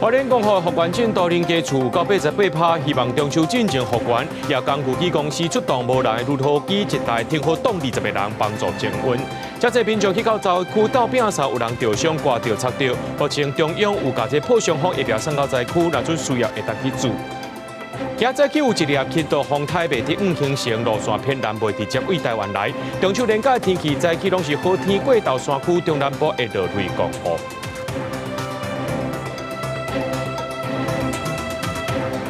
花蓮光復復原進度林家厝到88%，希望中秋進前復原。也工具機公司出動無人的鋁土機一台，停火擋20個人幫助清運。遮濟民眾去到災區鬥摒掃，有人著傷、割著、插著。目前中央有共這破傷風疫苗送到災區，若準需要會當去注。今早起有一粒輕度風台袂得五形成，路線偏南，袂直接對台灣來。中秋連假天氣早起攏是好天，過頭山區中南部會落雷降雨。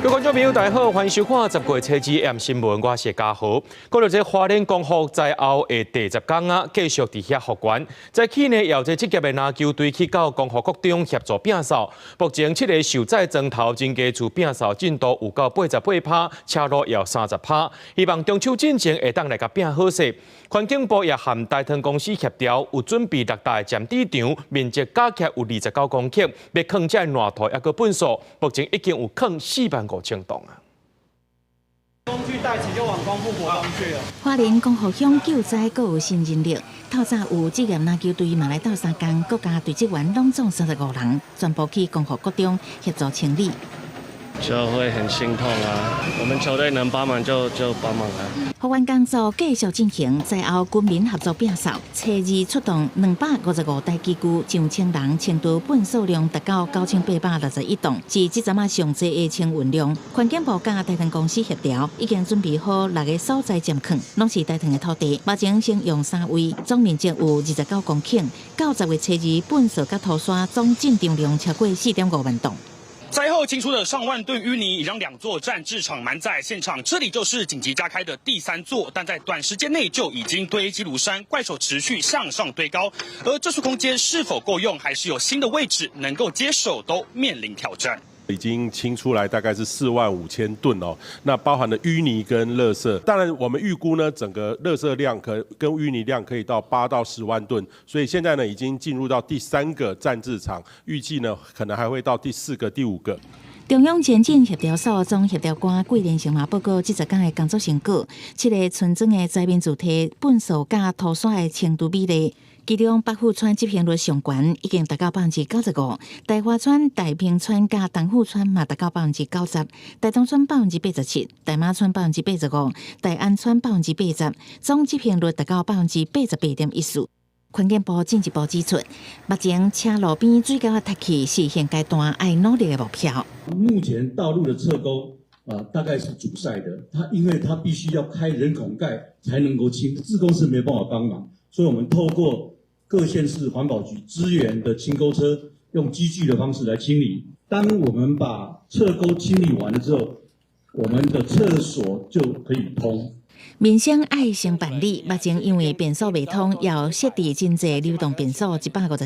各位觀眾朋友，大家好，歡迎收看十月初二 AM 新聞，我是嘉豪。講到這花蓮光復災後的第十工啊，繼續佇遐復原。早起呢，有這職業的籃球隊去到光復國中協助摒掃。目前七個受災莊頭真家厝摒掃進度有到88%，車路也有30%。希望中秋進前會當來共摒好勢。環境部也和大唐公司協調，有準備六大暫置場，面積加起來有29公頃，欲囥這爛土抑閣糞埽。目前已經有囥4萬5千噸啊！工具帶齊就往光復國中去了。花蓮光復鄉救災閣有新人力，透早有職業籃球隊嘛來鬥相共，國家隊職員攏總35人，全部去光復國中協助清理。就會很心痛啊！我們球隊能幫忙就幫忙啊。復原工作繼續進行，災後軍民合作摒掃，初二出動255台機具，上千人清除糞埽量達到9861噸，是這陣仔上濟的清運量。環境部佮大唐公司協調，已經準備好六个所在暫囥，攏是大唐的土地。目前先用三位，總面積有29公頃，到10月初二，糞埽佮土沙總進場量超過4.5萬噸。災後清出的上萬噸淤泥，已讓兩座暫置場滿載。現場這裡就是緊急加開的第三座，但在短時間內就已經堆積如山，怪手持續向上堆高。而這處空間是否夠用，還是有新的位置能夠接手，都面臨挑戰。已經清出來大概是4萬5千噸哦，那包含了淤泥跟垃圾。當然，我們預估呢，整個垃圾量可跟淤泥量可以到8到10萬噸，所以現在呢，已經進入到第三個暫置場，預計呢，可能還會到第四個、第五個。中央前進協調所總協調官桂連成嘛報告，這十工的工作成果，七个村莊的災民住宅糞埽佮土沙的清除比例。其中北富村執行率上懸，已經達到95%；大華村、大平村佮東富村嘛達到90%；大東村87%，大馬村85%，大安村80%，總執行率達到88.14%。環境部進一步指出，目前車路邊水溝仔塌去是現階段愛努力的目標。目前道路的側溝啊，大概是阻塞的，它因為它必須要開人孔蓋才能夠清，志工是沒辦法幫忙，所以我們透過各縣市環保局支援的清溝車，用機具的方式來清理。當我們把側溝清理完了之後，我們的廁所就可以通。民生愛先辦理，目前因為便所袂通，要設置真濟流動便所154個。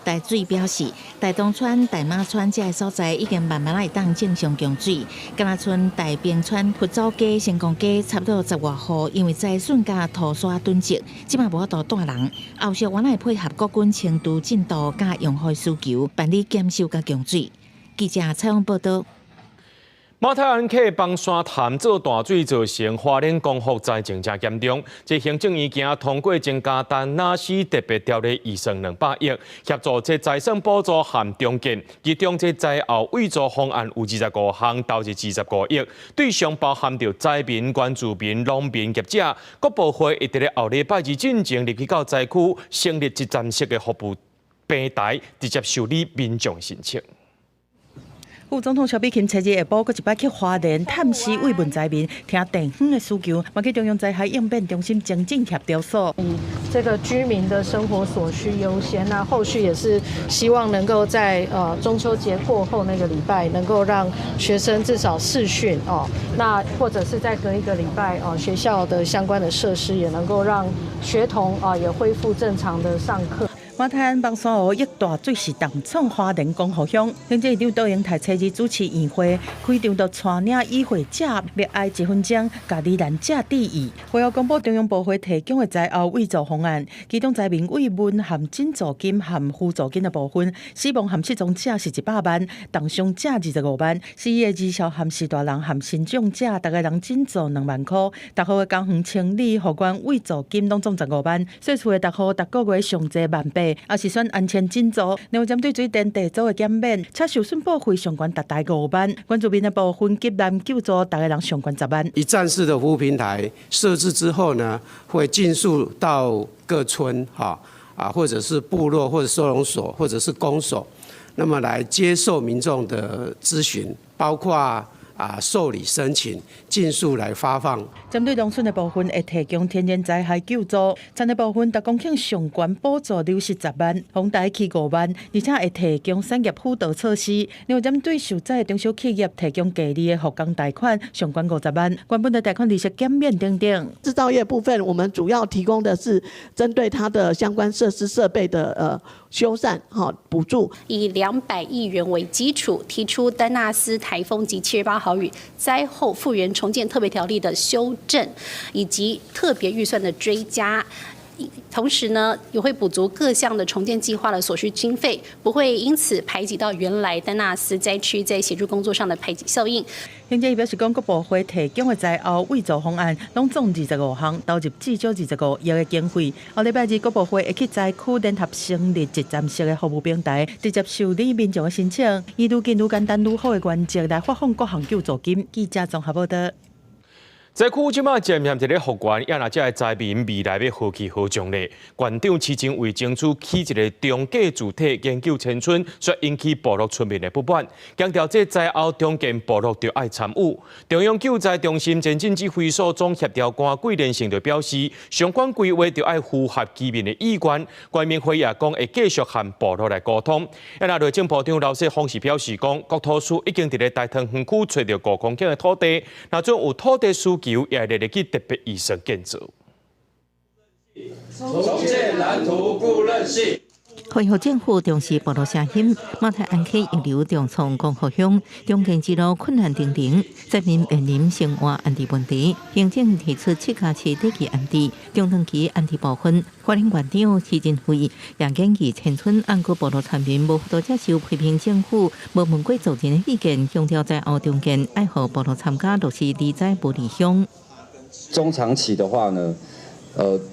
台水表示，大東村、大馬村這个所在已經慢慢會當正常供水。敢若賰大平村、佛祖街、成功街差不多十外戶，因為災損佮土沙囤積，這擺無法度蹛人。後續阮會配合國軍清除進度佮用戶需求，辦理檢修佮供水。記者採訪報導。馬太鞍溪崩山潭做大水，造成花蓮光復災情誠嚴重。這行政院今通過增加田納西特別條例預算200億，協助這災損補助和重建。其中這災後慰助方案有25項，投入25億，對象包含著災民、原住民、農民業者。國部會會佇咧後禮拜二進前入去到災區，成立一站式的服務平台，直接受理民眾申請。副總統蕭美琴初二下晡，閣一擺去花蓮探視慰問災民，聽地方的需求，嘛去中央災害應變中心前進協調所。以這個居民的生活所需優先，那後續也是希望能夠在中秋節過後那個禮拜，能夠讓學生至少視訊哦，那或者是再隔一個禮拜哦，學校的相關的設施也能夠讓學童啊也恢復正常的上課。馬太鞍崩山湖溢大水是重創花蓮光復鄉，行政院長杜英台初二主持院會，開場就帶領與會者默哀一分鐘，共罹難者致意。會後公布中央部會提供的災後慰助方案，其中災民慰問含賑助金含扶助金的部分，死亡含失蹤者是100萬，重傷者25萬，死的兒少含序大人含身障者，逐个人賑助2萬箍。逐戶的公園清理、復原慰助金攏總15萬，細厝的逐戶逐個月上濟萬八。費，抑是選安遷津助。另外針對水電地租的減免，車受損保費上懸達5萬，原住民的部分急難救助，逐个人上懸10萬。一站式的服務平台設置之後呢，會盡速到各村哈啊，或者是部落，或者收容所，或者是公所，那麼來接受民眾的諮詢，包括受理申請，盡速來發放。針對農村的部分，會提供天然災害救助；田的部分，逐公頃上懸補助60萬，風台起5萬，而且會提供產業輔導措施。另外，針對受災的中小企業，提供低利的復工貸款，上懸50萬，原本的貸款利息減免等等。製造業部分，我們主要提供的是針對它的相關設施設備的修繕哈補助，以200億元為基礎，提出丹娜絲颱風及7月8號雨災後復原重建特別條例的修正，以及特別預算的追加，同時呢，也會補足各項的重建計劃的所需經費，不會因此排擠到原來丹娜絲災區在協助工作上的排擠效應。行政院表示講，各部會提供的災後慰助方案，攏總25項，投入至少25億的經費。後禮拜二，各部會會去災區聯合成立一站式的服務平台，直接受理民眾的申請，以愈緊愈簡單愈好的原則來發放各項救助金。記者綜合報道。災區這馬漸漸佇咧復原，也若這个災民未來欲何去何從咧？縣長市政為爭取起一个重建住體，研究遷村，卻引起部落村民的不滿，強調這災後重建部落著愛參與。中央救災中心前進指揮所總協調官桂連成就表示，相關規劃著愛符合居民的意願。原民會也講會繼續和部落來溝通。啊，若內政部長劉世芳是表示講，國土署已經佇咧大潭園區揣著5公頃的土地，若準有土地需求，也會列入去特別預算建造。重建藍圖顧韌性。恢復政府重視部落聲音，馬太鞍溪溢流重創光復鄉，重建之路困難重重，災民面臨生活安置問題。行政提出7+7短期安置、中長期安置部分。花蓮縣長徐仁惠也建議遷村，按過部落村民無法度接受批評政府無問過族人的意見，強調災後重建愛予部落參加，落實離災無離鄉。中長期的話呢？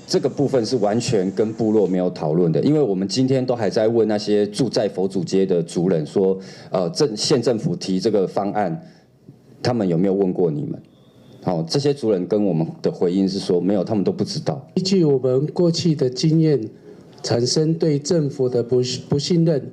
這個部分是完全跟部落沒有討論的，因為我們今天都還在問那些住在佛祖街的族人說，縣政府提這個方案，他們有沒有問過你們？好，這些族人跟我們的回應是說，沒有，他們都不知道。依據我們過去的經驗，產生對政府的不信任。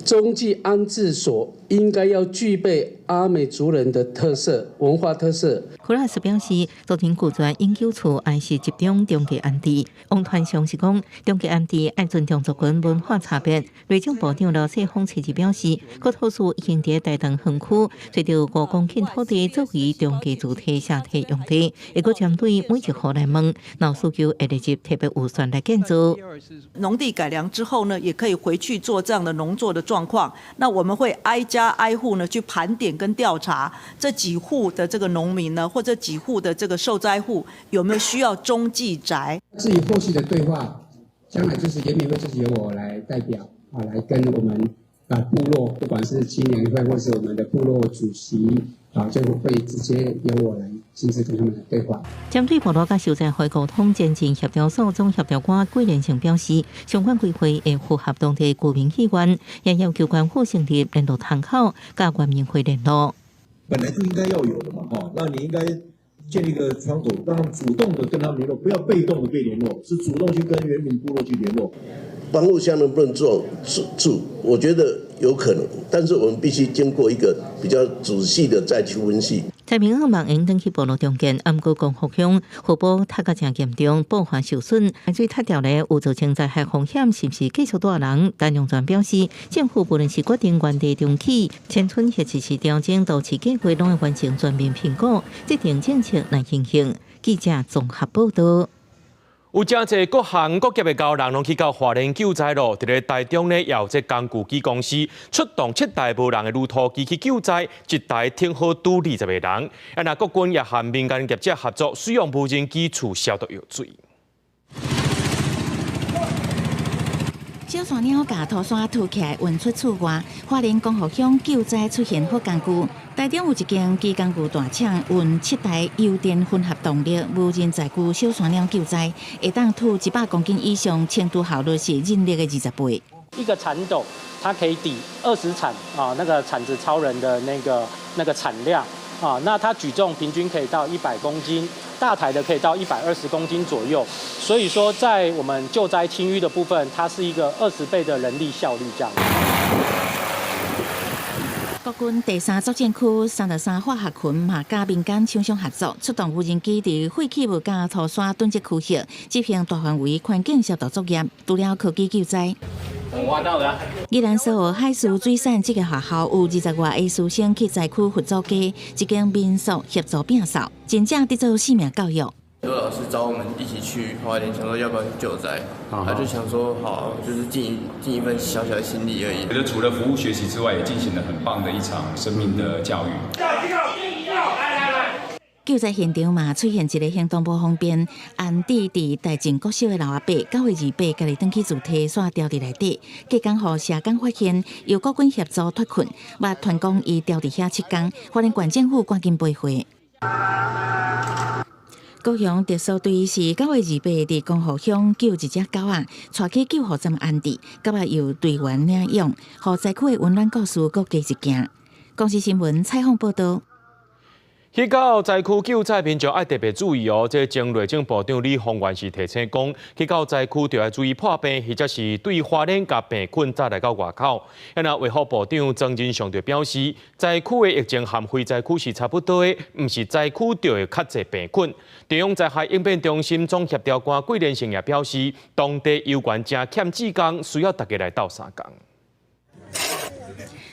中繼安置所應該要具備阿美族人的特色文化特色。柯老師表示，昨天拒絕永久厝愛是集中中繼安置。王團祥是講，中繼安置愛尊重族群文化差別。內政部長劉世芳隨即表示，國土署已經佇大潭園區揣著5公頃土地作為中繼主體社體用地，會閣針對每一戶來問，若有需求會列入特別預算來建造。農地改良之後呢，也可以回去做這樣的農作的狀況。那我們會挨家挨戶呢去盤點跟調查這幾戶的這個農民呢，或者幾戶的這個受災戶有沒有需要中繼宅。至於後續的對話，將來就是原民會就是由我來代表啊，來跟我們部落，不管是青年會或是我們的部落主席啊，就會直接由我來親自跟他們來對話。針對部落佮受災戶溝通前進協調所總協調官桂連成表示，相關規劃會符合當地居民意願，也要求縣府成立聯絡窗口，佮原民會聯絡。本來就應該要有的嘛，哈，那你應該建立一個窗口，讓他們主動的跟他們聯絡，不要被動的被聯絡，是主動去跟原民部落去聯絡。光復鄉能不能做住？我覺得有可能，但是我們必須經過一個比較仔細的再去分析。在民向望𪜶轉去部落重建，毋過光復鄉湖泊塌甲誠嚴重，埔岸受損，海水塌掉咧，有造成災害風險，是毋是繼續蹛人？陳榮全表示，政府無論是決定原地重起、遷村或者是調整都市計劃，攏會完成全面評估，制定政策來執行。記者綜合報道。有誠濟各行各業的高人攏去到花蓮救災咯。佇咧台中呢，也有這工具機公司出動7台無人的鋁土機去救災，一台挺好拄20個人。啊，若國軍也和民間業者合作，使用無人機除消毒藥水。小山鳥共土山凸起來運出厝外，花蓮光復鄉救災出現好工具。台中有一間機工具大廠，運7台油電混合動力無人載具小山鳥救災，會當吐100公斤以上，清除效率是人力的20倍。一個鏟斗，它可以抵20鏟啊，那個鏟子超人的那個產量啊，那它舉重平均可以到100公斤，大台的可以到120公斤左右。所以說，在我們救災清淤的部分，它是一個20倍的人力效率這樣。國軍第三作戰區33化學群嘛，佮民間廠商合作，出動無人機佇廢棄物佮塗沙囤積區域，執行大範圍環境消毒作業。除了科技救災，挖到了。宜蘭蘇澳海事水產職業學校有20外个師生去災區佛祖街一間民宿協助摒掃，真正佇做生命教育。有老師找我們一起去花蓮，想說要不要去救災，他就想說好，就是盡一份小小的心力而已。覺得除了服務學習之外，也進行了很棒的一場生命的教育。救災現場嘛，出現一个行動無方便，安置佇大正國小的老阿伯，9月28，家己轉去自提煞牢佇內底，隔工予社工發現，由國軍協助脫困，嘛傳講伊牢佇遐7工，花蓮縣政府趕緊陪會。高雄特搜隊是9月28佇光復鄉救一隻狗仔，帶去救護站安置，狗仔由隊員領養，予災區的溫暖故事閣加一件。公視新聞採訪報導。去到災區救災，民眾愛特別注意哦。這前內政部長李鴻源是提醒講，去到災區就愛注意破病，或者是對花蓮共病菌載來到外口。啊，衛福部長莊人祥就表示，災區的疫情和非災區是差不多的，毋是災區就會較濟病菌。中央災害應變中心總協調官桂連勝也表示，當地猶原誠欠志工，需要大家來鬥相共。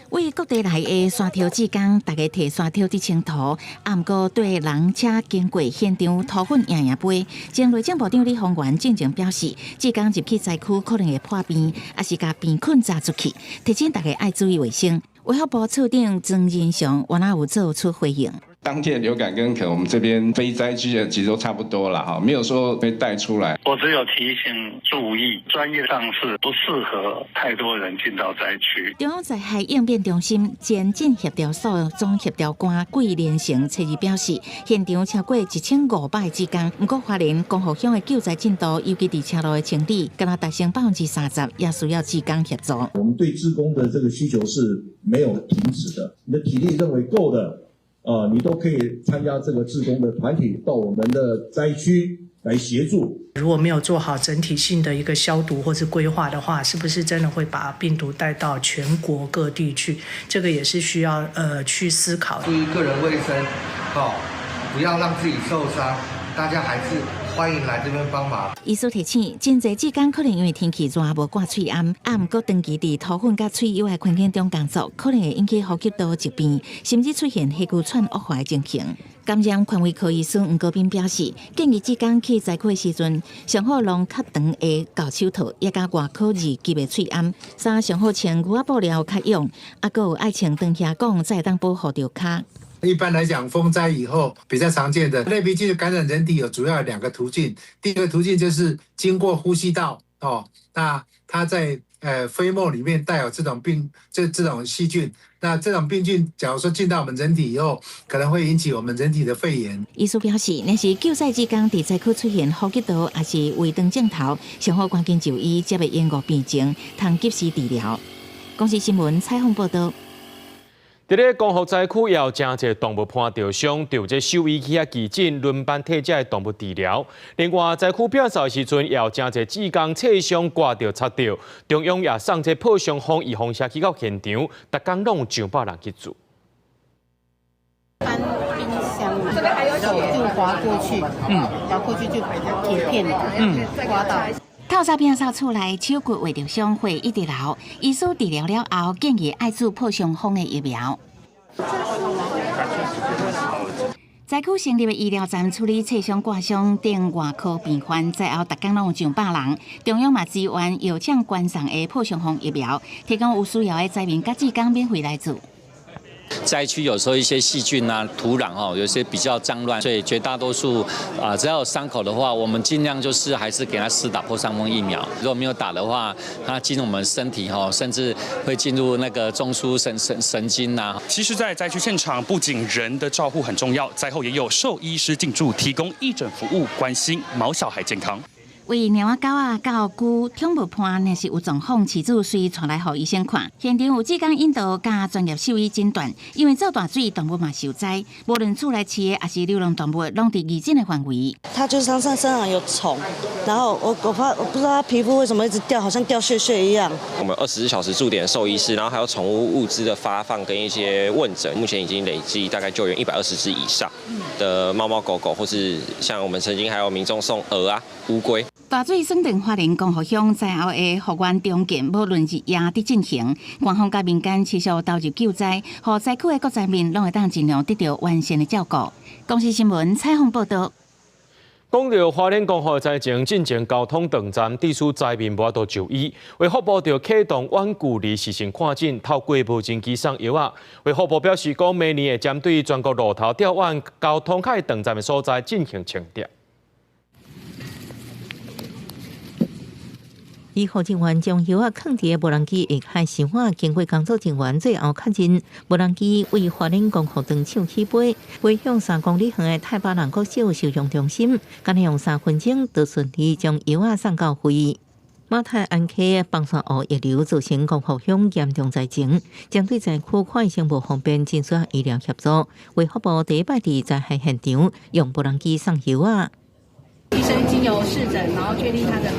為各地來的山挑志工，大家提山挑佇清塗，啊，毋過對人車經過現場塗粉贏贏飛。前內政部長李鴻源進前表示，志工入去災區可能會破病，抑是共病菌載出去，提醒大家愛注意衛生。衛福部次長莊人祥原來有做出回應。當地的流感跟可能我們這邊非災區的其實都差不多了哈，沒有說被帶出來。我只有提醒注意，專業上是不適合太多人進到災區。中央災害應變中心前進協調所總協調官桂連成初二表示，現場超過1500志工，毋過花蓮光復鄉的救災進度，尤其佇車路的清理，敢若達成30%，也需要志工協助。我們對志工的這個需求是沒有停止的，你的體力認為夠的。啊，你都可以參加這個志工的團體到我們的災區來協助。如果沒有做好整體性的一個消毒或是規劃的話，是不是真的會把病毒帶到全國各地去？這個也是需要去思考。注意個人衛生，哦，不要讓自己受傷。大家還是歡迎來這邊幫忙。醫師提醒，真濟志工可能因為天氣熱無掛喙罨，啊，毋過長期佇塗粉佮喙莠的環境中工作，可能會引起呼吸道疾病，甚至出現氣氣喘惡化的情形。感染權威科醫師黃國斌表示，建議志工去災區的時陣，上好攏較長的厚手套，也佮外科二級的喙罨，衫上好穿牛仔布料較勇，啊，閣有愛穿長靴管，才會當保護著跤。一般來講，風災以後比較常見的類鼻疽感染人體有主要有兩個途徑。第一個途徑就是經過呼吸道哦，那它在飛沫裡面帶有這種病這種細菌，那這種病菌假如說進到我們人體以後，可能會引起我們人體的肺炎。醫師表示，若是救災志工佇災區出現呼吸道抑是胃腸症頭，上好趕緊就醫，才袂延誤病情，通及時治療。公視新聞採訪報導。佇咧光復災區，也有誠濟動物伴著傷，就有這獸醫去遐急診輪班替這的動物治療。另外，災區摒掃的時陣，也有誠濟志工切傷、割著、插著。中央也送這破傷風預防射去到現場，逐工攏有上百人去注。搬冰箱嘛，這邊還有手就滑過去，滑過去就鐵片，刮到。透早摒掃厝內，手骨劃著傷，血一直流。醫師治療了後，建議愛注破傷風的疫苗。災區成立的醫療站處理切傷、割傷等外科病患，災後逐工攏有上百人。中央嘛支援藥廠捐送的破傷風疫苗，提供有需要的災民佮志工免費來注。災區有時候一些細菌啊、土壤哦，有些比較髒亂，所以絕大多數啊，只要有傷口的話，我們盡量就是還是給他施打破傷風疫苗。如果沒有打的話，它進入我們身體吼，甚至會進入那個中樞神經啊。其實，在災區現場，不僅人的照護很重要，災後也有獸醫師進駐，提供義診服務，關心毛小孩健康。為貓仔狗仔到龜寵物伴，若是有狀況，飼主隨帶來予醫生看。現場有志工引導佮專業獸醫診斷。因為做大水，動物嘛受災，無論厝內飼的抑是流浪動物，攏佇義診的範圍。他就是身上有蟲，然後我怕我不知道他皮膚為什麼一直掉，好像掉屑屑一樣。我們24小時駐點獸醫師，然後還有寵物物資的發放跟一些問診，目前已經累計大概救援120隻以上的貓貓狗狗，或是像我們曾經還有民眾送鵝啊、烏龜。大水閃電花蓮光復鄉災後的復原重建，無論日夜佇進行，官方佮民間持續投入救災，予災區的各災民攏會當盡量得到完善的照顧。公視新聞採訪報道。講著花蓮光復災情進前交通斷站，致使災民無法度就醫。衛福部就啟動遠距離視訊看診，透過無人機送藥仔。衛福部表示，講明年會針對全國路頭吊遠交通較會斷站的所在進行清點。醫護人員將藥仔囥佇無人機下蓋箱仔，經過工作人員最後確認，無人機為花蓮光復斷廠起飛，飛向3公里遠的太巴塱國小收容中心，敢若用3分鐘就順利將藥仔送到位。馬太鞍溪崩山湖溢流造成光復鄉嚴重災情，針對災區看醫生無方便，真需要醫療協助。衛福部第一擺佇災害現場用無人機送藥仔。醫生經由視診，然後確定他的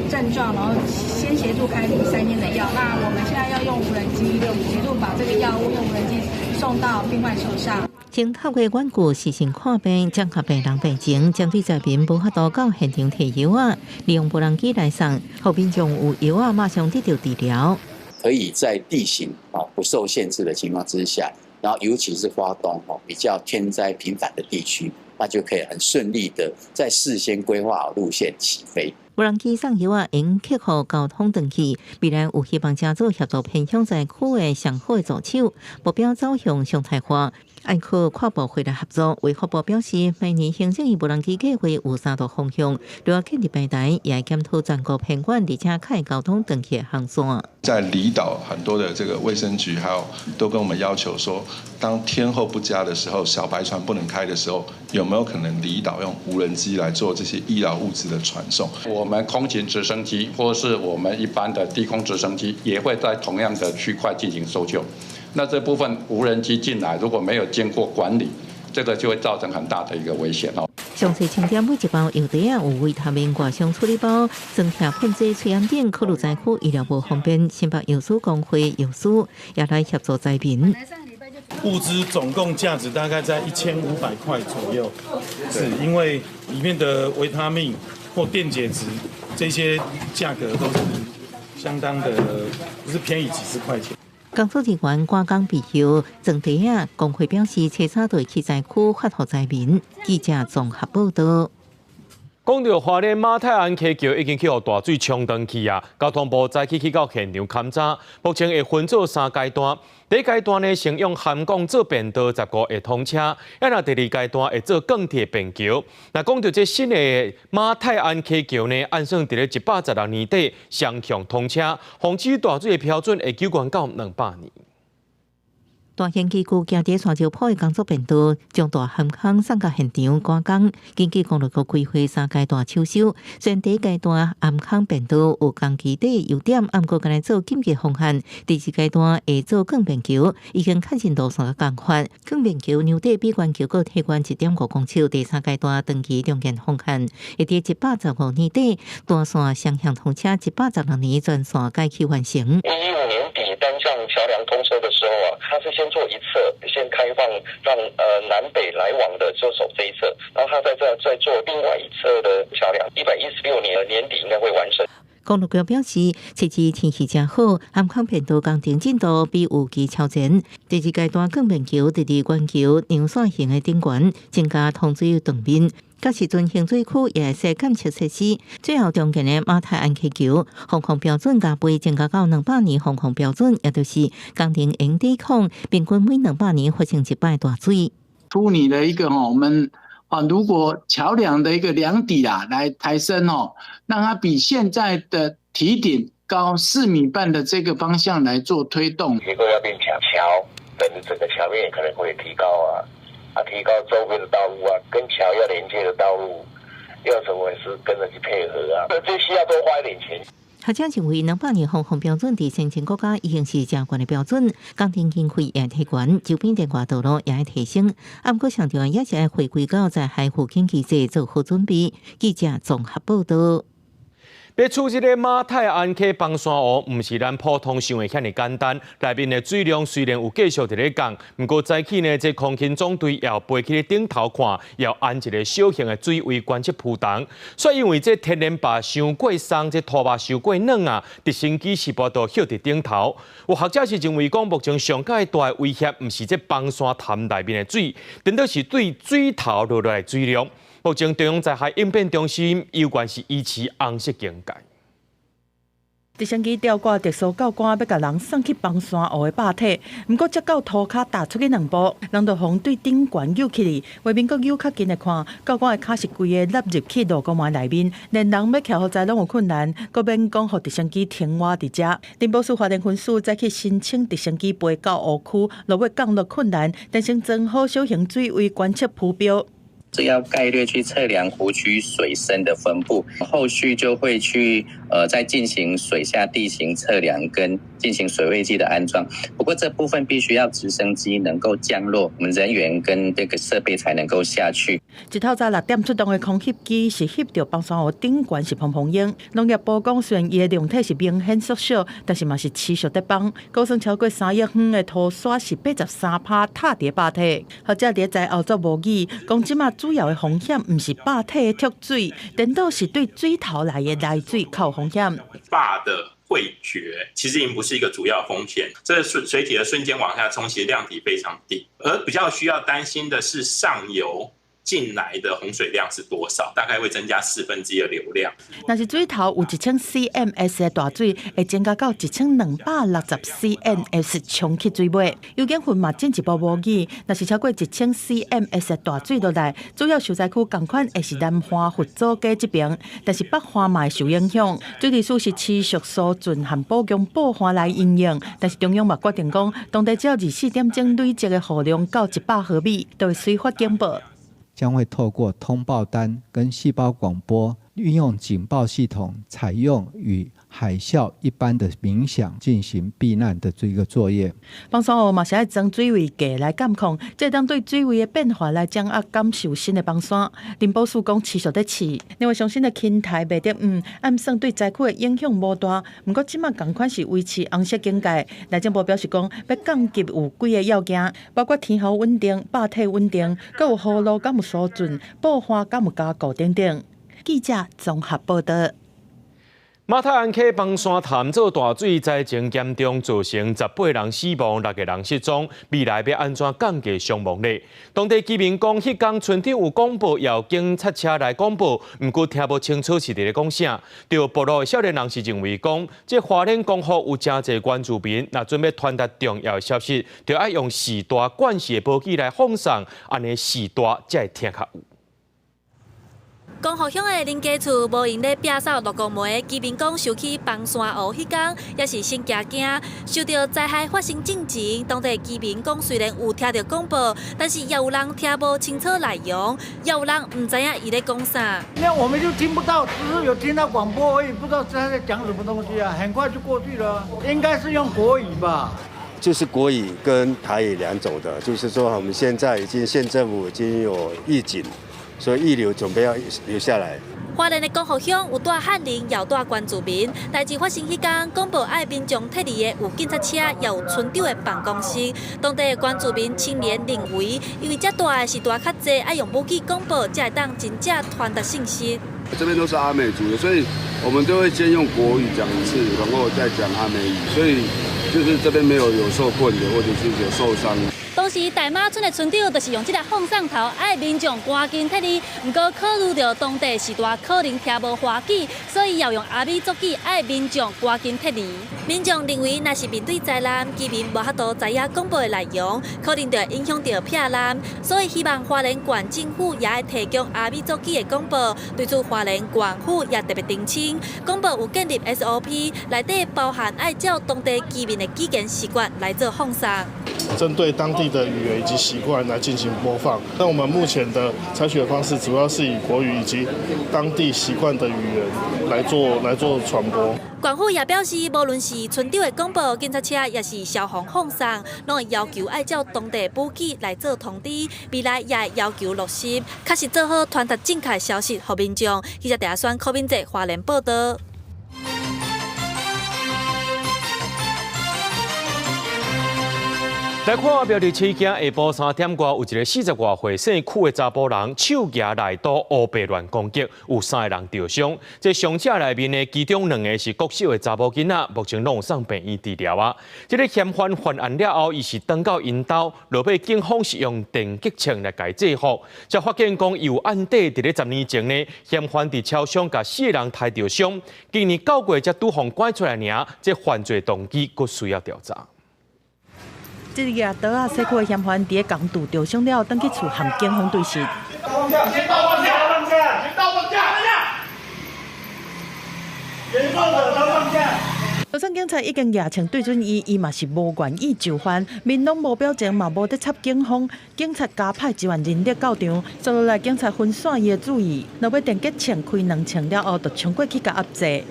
症狀，然後先協助開3天的藥。那我們現在要用無人機協助把這個藥物用無人機送到病患手上。先透過遠距視訊看病，降低病人病情，針對災民無法度到現場提藥仔，利用無人機來送，予民眾有藥仔馬上得到治療。可以在地形啊不受限制的情況之下，然後尤其是花東哦比較天災頻繁的地區。那就可以很順利的在事先規劃好路線起飛。無人機送藥仔，會克服交通斷去，未來有希望加做協助偏鄉災區的上好的助手，目標走向常態化。愛靠跨部會來合作。衛福部表示，明年行政院無人機計劃有三大方向，除了建立平台，也會檢討全國偏遠而且較會交通斷去的航線。在離島很多的這個衛生局，還有都跟我們要求說，當天候不佳的時候，小白船不能開的時候，有沒有可能離島用無人機來做這些醫療物資的傳送？我們空勤直升機或是我們一般的低空直升機，也會在同樣的區塊進行搜救。那這部分無人機進來，如果沒有經過管理，這個就會造成很大的一個危險哦。詳細清點每一包藥袋仔有維他命外傷處理包、裝拆噴劑、喙罨等，考慮災區醫療無方便，新北藥師公會藥師也來協助災民。物資總共價值大概在1500塊左右，是因為裡面的維他命或電解質這些價格都是相當的，不是便宜幾十塊錢。工作人員趕工備藥，裝袋仔，工會表示，初三就會去災區發予災民。記者綜合報道。講著花蓮馬太鞍溪橋已經去予大水沖斷去啊！交通部早起去到現場勘查，目前會分做三階段。第一階段呢，先用涵鋼做便道，15會通車；啊，若第二階段會做鋼鐵便橋。若講著這新的馬太鞍溪橋呢，按算佇咧116年底雙向通車，防止大水的標準會久懸到200年。大型機具行佇沙石坡的工作便道，將大涵坑送到現場趕工。根據公路局規劃三階段搶修，雖然第一階段涵坑便道有工期底優點，毋過欲來做緊急方案。第二階段會做鋼便橋，已經確認路線共款。鋼便橋梁底比原橋閣提懸1.5公尺。第三階段長期重建方案，會佇115年底單線雙向通車，116年全線改啟完成。115年底單向橋梁通車的時候啊，它是先做一側，先開放讓南北來往的就走這一側，然後他再做另外一側的橋梁，116年年底應該會完成。公路局表示，這次天氣誠好，涵坑便道工程進度比預期超前。第二階段鋼便橋佇佇懸橋梁線形的頂懸，增加通水斷面。到時陣蓄水區也會設監測設施。最後重建的馬太鞍溪橋防洪標準加倍增加到200年防洪標準，也就是工程會抵抗平均每200年發生一擺大水。粗擬的一個吼，我們啊，如果橋梁的一個梁底啊，來抬升哦，讓它比現在的堤頂高4.5米的這個方向來做推動。結構要變強，橋等整個橋面可能會提高啊，啊，提高周邊的道路啊，跟橋要連接的道路，要怎麼是跟着去配合啊？這需要多花一點錢。學者認為，200年防洪標準佇先進國家已經是誠懸的標準，工程經費也提懸，周邊電話道路也會提升。啊，毋過上重要也是愛回歸到災害預警機制做好準備。記者綜合報道。欲處這个馬太鞍溪崩山湖，毋是咱普通想的遐爾簡單。內面的水量雖然有繼續佇咧降，毋過早起呢，這空勤總隊也飛去頂頭看，也安一个小型的水位觀測浮筒。所以因為這天然壩傷過鬆，這塗壩傷過軟啊，直升機是無度歇佇頂頭。有學者是認為講，目前上蓋大的威脅，毋是這崩山潭內面的水，顛倒是對水頭落來的水量。目前中央災害應變中心猶原是維持紅色警戒。直升機吊掛特殊吊桿，欲共人送去崩山湖的壩體。毋過才到塗跤踏出去兩步，人就予對頂懸扭起去。畫面閣扭較近來看，吊桿的跤是規个納入去路公園內面，連人欲徛予在攏有困難，閣免講予直升機停倚佇遮。林寶樹花蓮分署早起申請直升機飛到湖區，落尾降落困難，但先裝好小型水位觀測浮標。這要概略去測量湖區水深的分布，後續就會去再進行水下地形測量跟進行水位計的安裝。不過這部分必須要直升機能夠降落，我們人員跟這個設備才能夠下去。一透早6點出動的空翕機是翕著崩山湖頂懸是蓬蓬湧。農業部講，雖然伊的量體是明顯縮小，但是嘛是持續咧崩。估算超過3億遠的塗沙是83%塌佇壩體。學者佇災後做模擬，講這馬主要的風險毋是壩體的蓄水，顛倒是對水頭來的來水較有風險。壩的潰決其實已經不是一個主要風險，這個水體的瞬間往下衝，其實量體非常低，而比較需要擔心的是上游進來的洪水量是多少，大概會增加1/4的流量。若是水頭有1000 CMS 的大水，會增加到1260 CMS 衝去水尾。尤景雲嘛進一步模擬，若是超過1000 CMS 的大水落來，主要受災區仝款會是南橫佛祖街這邊，但是北橫嘛會受影響。水利署是持續疏浚和補強補岸來因應，但是中央嘛決定講，當地只要24點鐘累積的雨量到100毫米，就會隨發警報。將會透過通報單跟細胞廣播，運用警報系統，採用與海嘯一般的鳴響進行避難的這個作業。崩山湖嘛是愛裝水位計來監控，這當對水位的變化來掌握感受新的崩山。林寶樹講持續咧試，另外上新的輕台袂得毋，按算對災區的影響無大，毋過這馬仝款是維持紅色警戒。內政部表示講，欲降級有幾个要件，包括天候穩定、壩體穩定，閣有河路敢有疏浚、補岸敢有加固等等。記者綜合報道。馬太鞍溪崩山潭做大水災情嚴重，造成18人死亡、6個人失蹤。未來欲按怎降低傷亡率？當地居民講，彼工村長有廣播，有警察車來廣播，毋過聽無清楚是佇咧講啥。著部落的少年人是認為講，這花蓮光復有誠濟原住民，若準備傳達重要的消息，就愛用時大慣勢的報機來放送，按呢時大才會聽較有。光復鄉的林家厝無閒咧摒掃六公梅，居民講想起崩山湖彼工，也是心驚驚。受著災害發生進前，當地居民講雖然有聽著廣播，但是也有人聽無清楚內容，也有人毋知影伊咧講啥。那我們就聽不到，只是有聽到廣播而已，不知道他在講什麼東西啊。很快就過去了，應該是用國語吧？就是國語跟台語兩種的，就是說我們現在已經縣政府已經有預警。所以預留準備要留下來。花蓮的光復鄉有住漢人，也有住原住民。代誌發生彼工，廣播愛民眾撤離的有警察車，也有村長的辦公室。當地的原住民青年認為，因為遮大的時大較濟，愛用母語廣播，才會當真正傳達信息。這邊都是阿美族的，所以我們都會先用國語講一次，然後再講阿美語。所以就是這邊沒有受困的，或者是有受傷。當當時大馬村的村長就是用這个放送頭，愛民眾趕緊撤離。毋過考慮著當地時大可能聽無華語，所以要用阿美族語愛民眾趕緊撤離。民眾認為，若是面對災難，居民無法度知影廣播的內容，可能就會影響著避難，所以希望花蓮縣政府也會提供阿美族語的廣播。對此，花蓮縣府也特別澄清，廣播有建立 SOP，內底包含愛照當地居民的語言習慣來做放送。針對當地的語言以及習慣來進行播放。那我們目前的採取的方式，主要是以國語以及當地習慣的語言來做傳播。縣府也表示，無論是村長的廣播、警察車，抑是消防放送，攏會要求愛照當地母語來做通知。未來也會要求落實，確實做好傳達正確消息予民眾。記者鄭選柯敏哲花蓮報道。來看苗栗市下晡3點外，有一個40外歲姓許的查埔人，手舉內刀烏白亂攻擊，有3個人著傷。這傷者內面呢，其中2個是國小的查某囡仔，目前攏有送病院治療啊。這个嫌犯犯案了後，伊是轉到𪜶兜，落尾警方是用電擊槍來共制服。才發現講有案底，佇咧10年前呢，嫌犯佇超商共4個人刣著傷。今年9月才拄予拐出來爾，這犯罪動機閣需要調查。這个舉刀仔，社區的嫌犯佇咧共拄著傷了，轉去厝和警方對峙。放下，先放下，放下，先放下，嚴重的都放下。就算警察已經舉槍對準伊，伊嘛是無願意就範，面攏無表情，嘛無咧插警方。警察加派支援人力到場，接落來警察分散伊的注意，落尾電擊槍開2槍了後，就衝過去共壓制。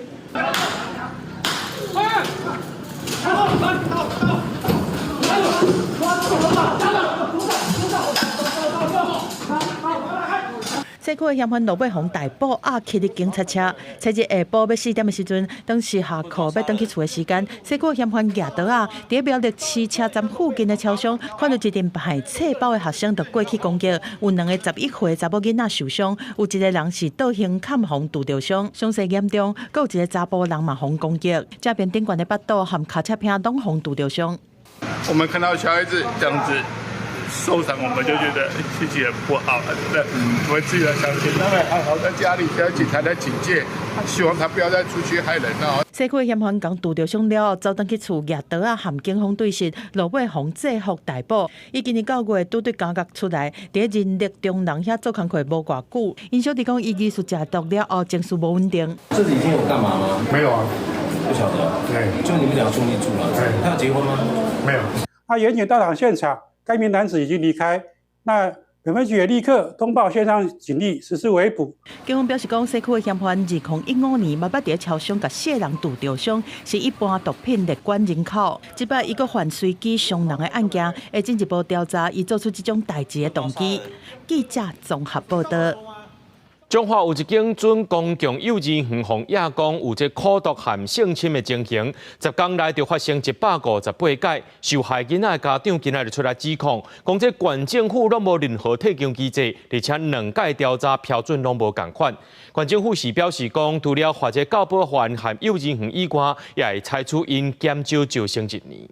社區的嫌犯落尾予逮捕，押去佇警察車。昨日下晡欲4點的時陣，當時下課欲轉去厝的時間，社區的嫌犯舉刀仔，佇苗栗市車站附近的超商，看到一陣賣冊包的學生，就過去攻擊，有2個11歲查某囡仔受傷，有1個人是倒胸坎予拄著傷，傷勢嚴重，閣有1個查埔人嘛予攻擊，這邊頂懸的腹肚和跤車片攏予拄著傷。我們看到小孩子這樣子受傷，我們就覺得心情很不好了，對不對？我們自己的相親，他們還好在家裡，現在警察在警戒，希望他不要再出去害人了。社區嫌犯共拄著傷了後，走轉去厝舉刀仔和警方對峙，落尾予制服逮捕。伊今年9月拄對監獄出來，佇人力中人遐做工課無偌久。𪜶小弟講，伊疑似食毒了後情緒無穩定。這幾天有幹嘛嗎？沒有啊，不曉得。對，就你們兩兄弟住了。對，他有結婚嗎？沒有。他遠警到場現場，該名男子已經離開。那本分局也立刻通報線上警力實施圍捕。警方表示講，社區的嫌犯2015年嘛捌佇超商共4個人拄著傷，是一般毒品列管人口。這擺伊閣犯隨機傷人的案件，會進一步調查伊做出這種代誌的動機。記者綜合報道。彰化有一間準公共幼兒園，予驗講有這苦毒和性侵的情形，10天內就發生158擺，受害囡仔的家長今仔日出來指控，講這縣政府攏無任何退場機制，而且2屆調查標準攏無仝款。縣政府是表示講，除了罰這教保員和幼兒園以外，也會採取𪜶減少招生一年。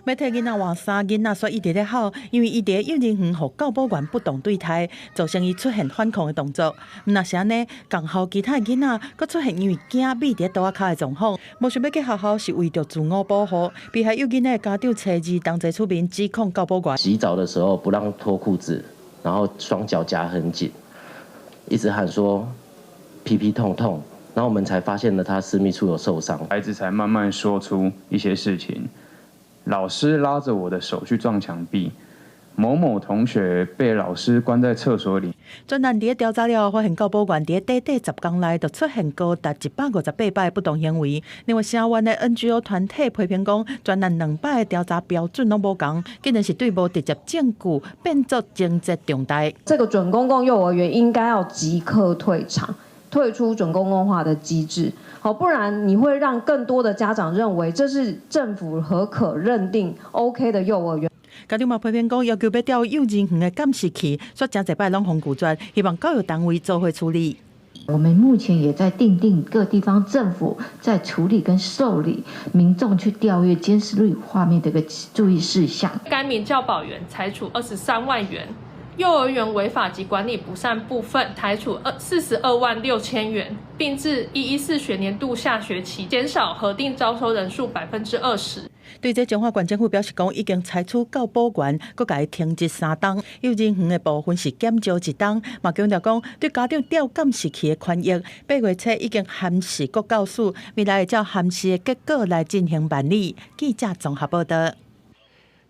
欲替囡仔換衫，囡仔煞一直咧哭，因為伊佇幼兒園予教保員不當對待，造成伊出現反抗的動作。毋若是按呢，仝校其他囡仔閣出現因為驚覕佇桌仔跤的狀況，無想欲去學校是為著自我保護。被害幼囡仔的家長初二同齊出面指控教保員。洗澡的時候不讓脫褲子，然後雙腳夾很緊，一直喊說屁屁痛痛，然後我們才發現了他私密處有受傷，孩子才慢慢說出一些事情。老師拉着我的手去撞牆壁，某某同學被老師關在廁所裡。專案佇咧調查了後，發現教保員佇咧短短10天內就出現高達158擺不當行為。另外，聲援的 NGO 團體批評講，專案2擺的調查標準攏無仝，竟然是對無直接證據變作情節重大。這個準公共幼兒園應該要即刻退場。退出準公共化的機制，好，不然你會讓更多的家長認為這是政府核可認定 OK 的幼兒園。家長嘛批評講，要求欲調幼兒園的監視器，煞誠濟擺攏予拒絕，希望教育單位做伙處理。我們目前也在訂定各地方政府在處理跟受理民眾去調閱監視錄影畫面的一個注意事項。該名教保員裁處23萬元，幼兒園違法及管理不善部分裁處42萬6千元，並自114學年度下學期減少核定招收人數20%。對這彰化縣政府表示講，已經採取教保員，閣共伊停職3冬，幼兒園的部分是減招一冬。嘛強調講，對家長調監視器的權益，8月初已經函示國教署，未來會照函示的結果來進行辦理。記者綜合報道。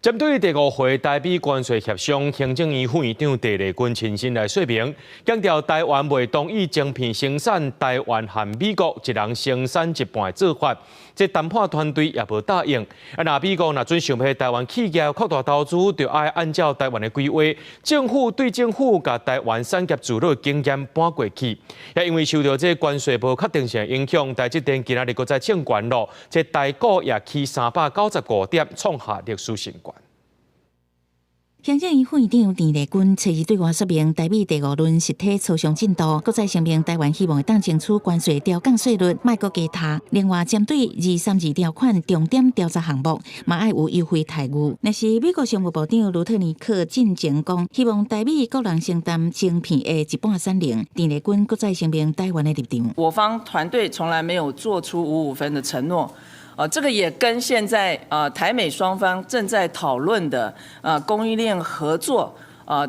針對第五回台美關稅協商，行政院副院長鄭麗君親身來說明，強調台灣袂同意晶片生產台灣和美國一人生產一半的做法，這談判團隊也無答應。啊，若美國若準想欲台灣企業擴大投資，就愛按照台灣的規劃，政府對政府共台灣產業聚落經驗搬過去。也因為受著這關稅無確定性影響，台積電今仔日閣再創懸咯，這台股也起395點，創下歷史新高。行政院副院長鄭麗君初二對外說明台美第五輪實體磋商進度，閣再聲明台灣希望會當爭取關稅調降稅率，莫閣加貼。另外，針對232條款重點調查項目，嘛愛有優惠待遇。若是美國商務部長盧特尼克進前講，希望台美各人承擔晶片的一半產能。鄭麗君閣再聲明台灣的立場。我方團隊從來沒有做出五五分的承諾。這個也跟現在台美雙方正在討論的供應鏈合作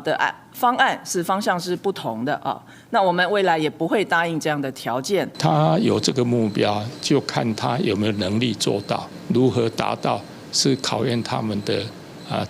的案方案是方向是不同的啊。那我們未來也不會答應這樣的條件。他有這個目標，就看他有沒有能力做到，如何達到，是考驗他們的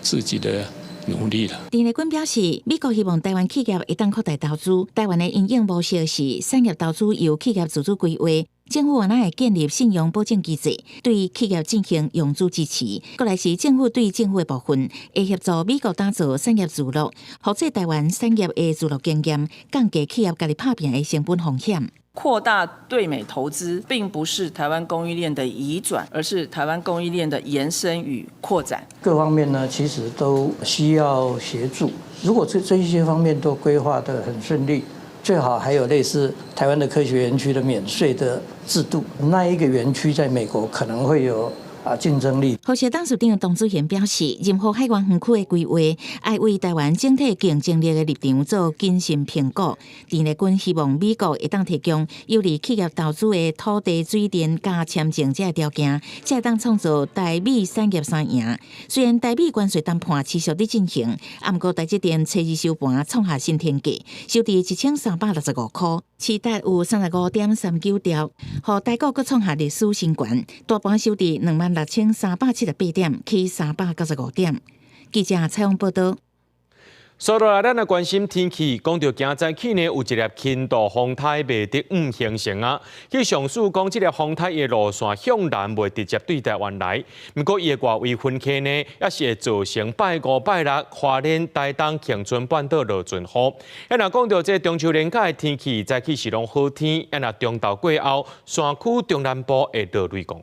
自己的努力了。鄭麗君表示，美國希望台灣企業會當擴大投資，台灣的因應模式是產業投資由企業自主規劃。政府嘛會建立信用保證機制，對企業進行融資支持。過來是政府對政府的部分，會協助美國打造產業聚落，複製台灣產業的聚落經驗，降低企業家己拍拚的成本風險。擴大對美投資，並不是台灣供應鏈的移轉，而是台灣供應鏈的延伸與擴展。各方面呢，其實都需要協助。如果這一些方面都規劃得很順利，最好還有類似台灣的科學園區的免稅的制度，那一個園區在美國可能會有競爭力。和碩董事長董子賢表示，任何海外園區的規劃，愛為台灣整體競爭力的立場做謹慎評估。鄭麗君希望美國會當提供有利企業投資的土地、水電佮簽證這个條件，才會當創造台美產業三贏。雖然台美關稅談判持續佇進行，毋過台積電初二收盤創下新天價，收佇1365箍，市值有35.39兆，予台股閣創下歷史新高，大盤收佇26,378點，起395點。記者採訪報道。所落來，咱來關心天氣。講著今早起呢，有一粒輕度風颱麥德姆形成啊。氣象署講，這粒風颱的路線向南，袂直接對台灣來。毋過，伊的外圍雲系呢，也是會造成拜五、拜六花蓮、台東、恆春半島落陣雨。啊，若講著這中秋連假的天氣，早起是攏好天。啊，若中晝過後，山區中南部會落雷公雨。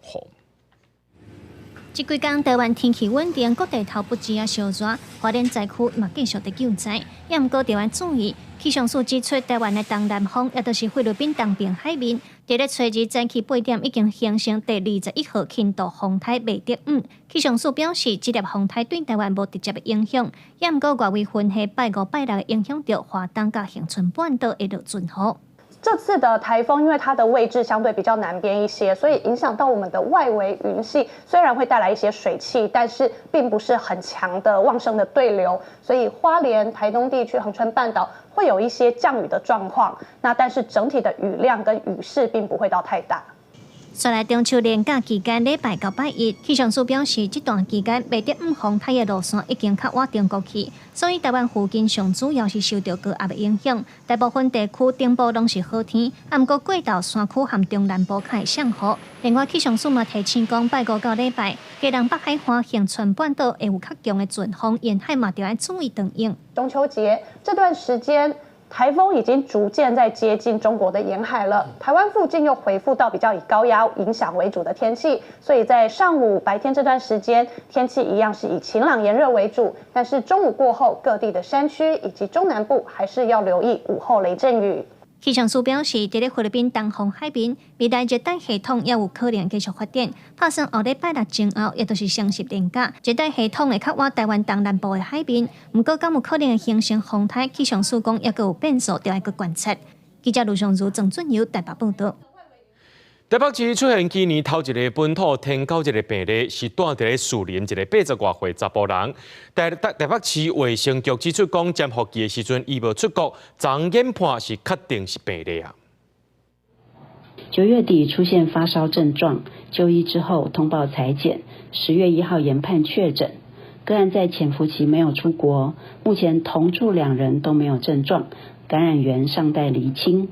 這幾工台灣天氣穩定，各地頭不止啊燒熱，花蓮災區嘛繼續佇救災。也毋過著愛注意，氣象署指出，台灣的東南風，也就是菲律賓東邊海面，佇咧初二早起8點已經形成第21號輕度風颱麥德姆。氣象署表示，這粒風颱對台灣無直接的影響，也毋過外圍雲系拜五拜六會影響著花東佮恆春半島會落陣雨。這次的颱風，因為它的位置相對比較南邊一些，所以影響到我們的外圍雲系，雖然會帶來一些水汽，但是並不是很強的旺盛的對流，所以花蓮、台東地區、恆春半島會有一些降雨的狀況。那但是整體的雨量跟雨勢並不會到太大。紲來中秋連假期間，禮拜到拜一，氣象署表示，這段期間麥德姆風颱的路線已經較倚中國去，所以台灣附近上主要是受著高壓的影響，大部分地區頂部攏是好天，毋過過晝山區和中南部較會降雨。另外，氣象署嘛提醒講，拜五到禮拜，基隆北海岸、恆春半島會有較強的陣風，沿海嘛著愛注意轉用。中秋節這段時間，颱風已經逐漸在接近中國的沿海了，台灣附近又恢復到比較以高壓影響為主的天氣，所以在上午白天這段時間，天氣一樣是以晴朗炎熱為主，但是中午過後，各地的山區以及中南部還是要留意午後雷陣雨。氣象署表示，佇咧菲律賓東方海面，未來熱帶系統猶有可能繼續發展。拍算後禮拜六前後，也就是雙十連假，熱帶系統會較倚台灣東南部的海面。毋過，敢有可能會形成風台？氣象署講，猶閣有變數，著愛閣觀察。記者盧尚如、鄭俊友台北報導。台北市出現今年頭一个本土天狗一个病例，是住佇咧士林一个80外歲查埔人。台北市衛生局指出，講潛伏期的時陣，伊無出國，昨研判是確定是病例啊。9月底出現發燒症狀，就醫之後通報採檢，10月1號研判確診。個案在潛伏期沒有出國，目前同住兩人都沒有症狀，感染源尚待釐清。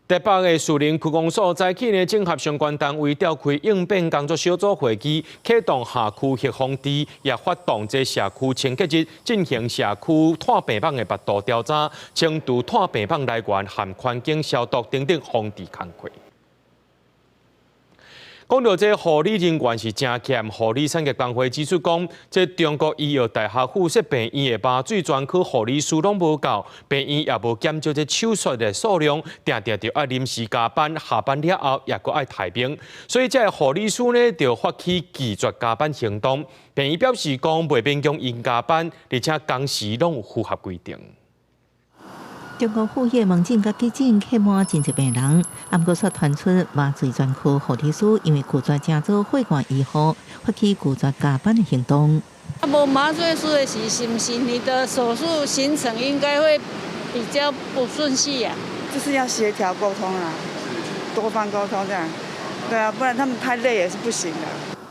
台北的士林區公所早起呢，整合相關單位召開應變工作小組會議，啟動轄區黑防治，也發動這社區清潔日，進行社區湠病房的腹肚調查，清除湠病房來源和環境消毒等等防治工作。講到這護理人員是誠欠，護理產業工會指出講，這中國醫藥大學附設病院的麻醉專科護理師攏無夠，病院也無減少這手術的數量，定定就愛臨時加班，下班了後也閣愛待命，所以這个護理師呢就發起拒絕加班行動。病院表示講，袂勉強𪜶加班，而且工時攏有符合規定。中國附醫門診佮急診客滿真濟病人，毋過卻傳出麻醉專科護理師因為拒絕加做血外醫護，發起拒絕加班的行動。啊，無麻醉師的時，是毋是你的手術行程應該會比較不順序呀？就是要協調溝通啊，多方溝通這樣，對啊，不然他們太累也是不行的。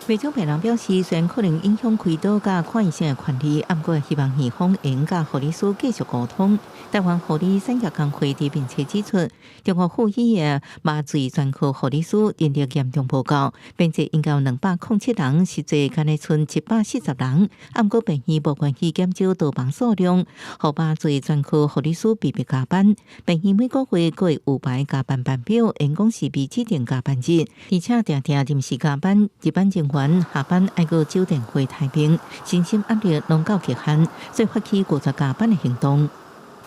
袂少病人表示，雖然可能影響開刀佮看醫生的權利，毋過希望院方會佮護理師繼續溝通。台灣護理產業工會佇面冊指出，中國附醫的麻醉專科護理師人力嚴重無夠，編制應該有207人，實際干焦賰140人。毋過病院無願意減少刀房數量，予麻醉專科護理師被迫加班。病院每個月閣會有排加班班表，員工是被指定加班日，而且定定臨時加班，值班人員下班愛閣守電話待命，身心壓力攏到極限，所以發起拒絕加班的行動。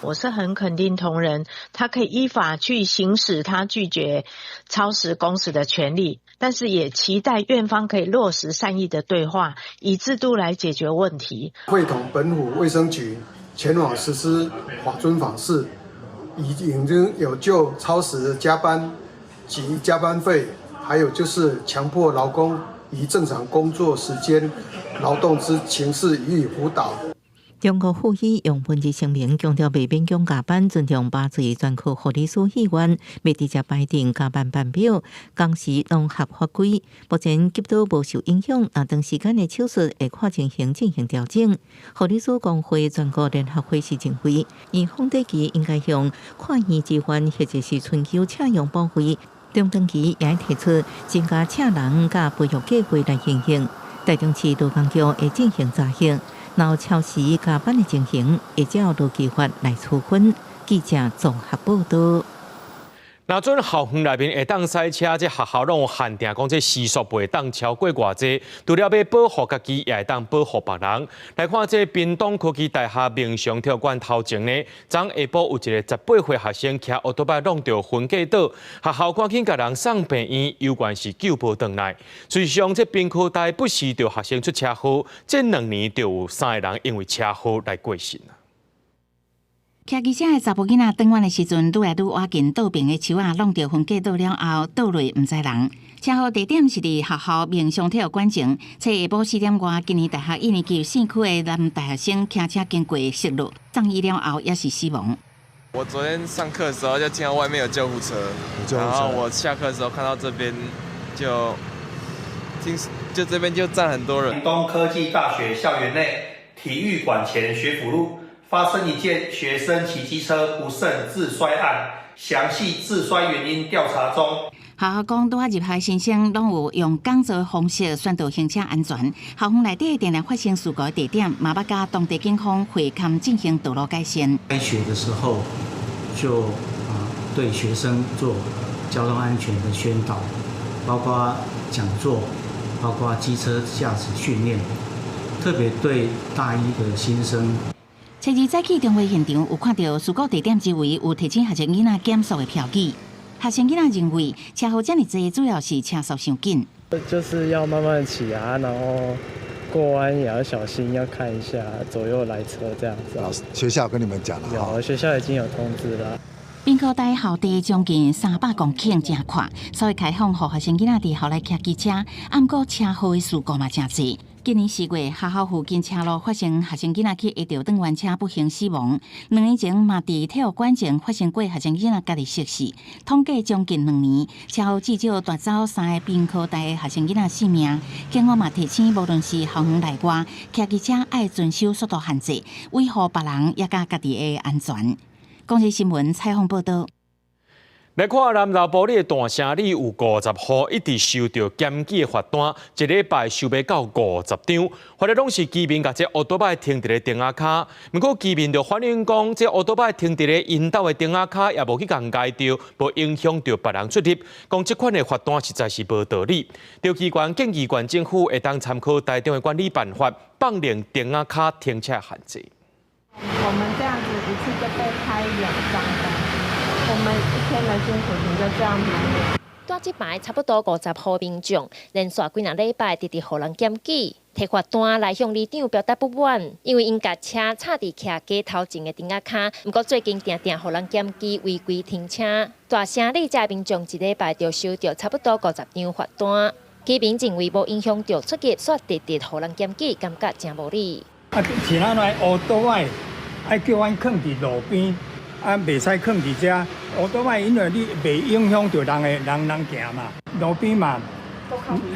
我是很肯定同仁，他可以依法去行使他拒絕超時工時的權利，但是也期待院方可以落實善意的對話，以制度來解決問題。會同本府衛生局前往實施法遵訪視，已經有就超時加班及加班費，還有就是強迫勞工於正常工作時間勞動之情事予以輔導。中國附醫用文字聲明強調，袂勉強加班，尊重麻醉專科護理師意願，袂直接排定加班班表，工時攏合法規。目前急刀無受影響，若長時間的手術會看情形進行調整。護理師公會全國聯合會是認為，院方短期應該向看院支援或者是尋求請用保費，中長期也提出增加請人佮培育計劃來應用。台中市勞工局會進行查核。若有超時加班的情形，會照勞基法來處分。記者綜合報導。若準校園內面會當駛車，這學校攏有限定，講這時速袂當超過偌濟。除了欲保護家己，也會當保護別人。來看這屏東科技大學民雄體育館頭前呢，昨下晡有一個18歲學生騎歐多擺挵著分隔島，學校趕緊共人送病院，猶原是救無轉來。事實上，這屏科大不時著學生出車禍，這2年就有三個人因為車禍來過身。騎機車的查埔囡仔轉彎的時陣，愈來愈倚近倒爿的樹仔，挵著分隔島了後，倒落毋知人。車禍地點是佇學校民雄體育館前，昨下晡4點外，金陵大學一年級四區的男大學生騎車經過失落，送醫了後也是死亡。我昨天上課的時候就聽到外面有救護車，然後我下課的時候看到這邊就聽就這邊就站很多人。屏東科技大學校園內體育館前學府路發生一件學生騎機車不慎自摔案，詳細自摔原因調查中。學校講，拄仔入校新生攏有用講座的方式宣導行車安全。校園內底定定發生事故的地點，嘛捌佮當地警方會勘進行道路改善。開學的時候就對學生做交通安全的宣導，包括講座，包括機車駕駛訓練，特別對大一的新生。初二早起中會現場有看著事故地點周圍有提醒學生囡仔減速的標記。學生囡仔認為車禍遮爾濟，主要是車速傷緊。就是要慢慢騎啊，然後過彎也要小心，要看一下左右來車這樣子。老師，學校跟你們講了？有，學校已經有通知了。屏科大校地將近300公頃，誠闊，所以開放予學生囡仔佇校內騎機車。毋過車禍的事故嘛誠濟。今年4月，學校附近車路發生學生囡仔去下著轉彎車不幸死亡。2年前嘛，佇體育館前發生過學生囡仔家己失事。統計將近2年，車禍至少奪走三个屏科大的學生囡仔性命。警方嘛提醒，無論是校園內外，騎機車愛遵守速度限制，維護別人也佮家己的安全。公視新聞採訪報導。來看南投埔里的大城里有50戶一直收著檢舉的罰單，一禮拜收欲到50張，罰的攏是居民共這烏多擺停佇咧燈仔跤。毋過居民就反映講，這烏多擺停佇咧𪜶兜的燈仔跤也無去共礙著，無影響著別人出入。講這款的罰單實在是無道理。著機關建議縣政府會當參考台中的管理辦法，放寬燈仔跤停車限制。我們這樣子一次就被開2張單。我們一天的辛苦錢就這樣沒。蹛這排差不多50戶民眾，連續幾若禮拜直直予人檢舉，提罰單來向里長表達不滿，因為𪜶共車插佇徛街頭前的燈仔跤，毋過最近定定予人檢舉違規停車。大城里遮民眾一禮拜就收著差不多50張罰單，居民認為無影響著出入，煞直直予人檢舉，感覺誠無理。啊，是按怎烏多擺愛叫阮囥佇路邊，啊，袂使囥佇遮。烏多擺因為你袂影響著人的人人行嘛，路邊嘛，